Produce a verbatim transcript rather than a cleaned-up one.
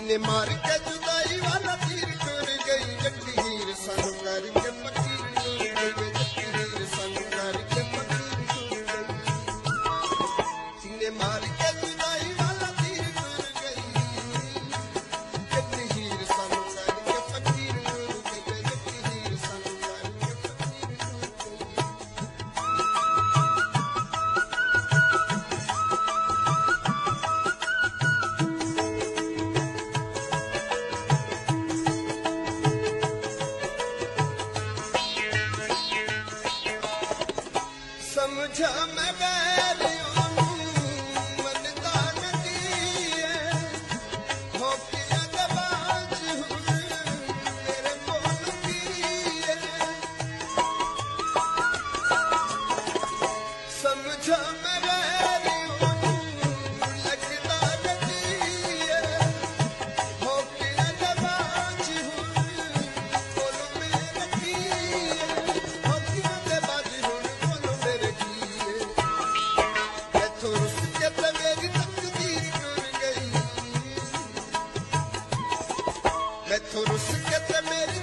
نے مار کے جدائی والا تیر ٹر گئی، جٹی ہیر سانوں کر کے فقیر ٹر گئی، جٹی ہیر سانوں کر کے فقیر ٹر گئی۔ نے مار کے جدائی والا تیر ٹر گئی، جٹی ہیر سانوں کر کے فقیر ٹر گئی، جٹی ہیر سانوں کر کے فقیر ٹر گئی۔ سمجھا میں غیر اونوں مندا نہ کیے، ہو کیا دباج ہن میرے کول کیے۔ سمجھا میں غیر اونوں لڳدا نہ کیے، ہو کیا دباج ہن کول میرے کیے، ہو کیا دباج ہن کول میرے کیے۔ میتھوں رس کے تے میری تقدیر ٹر گئی۔ میتھوں رس کے تے میری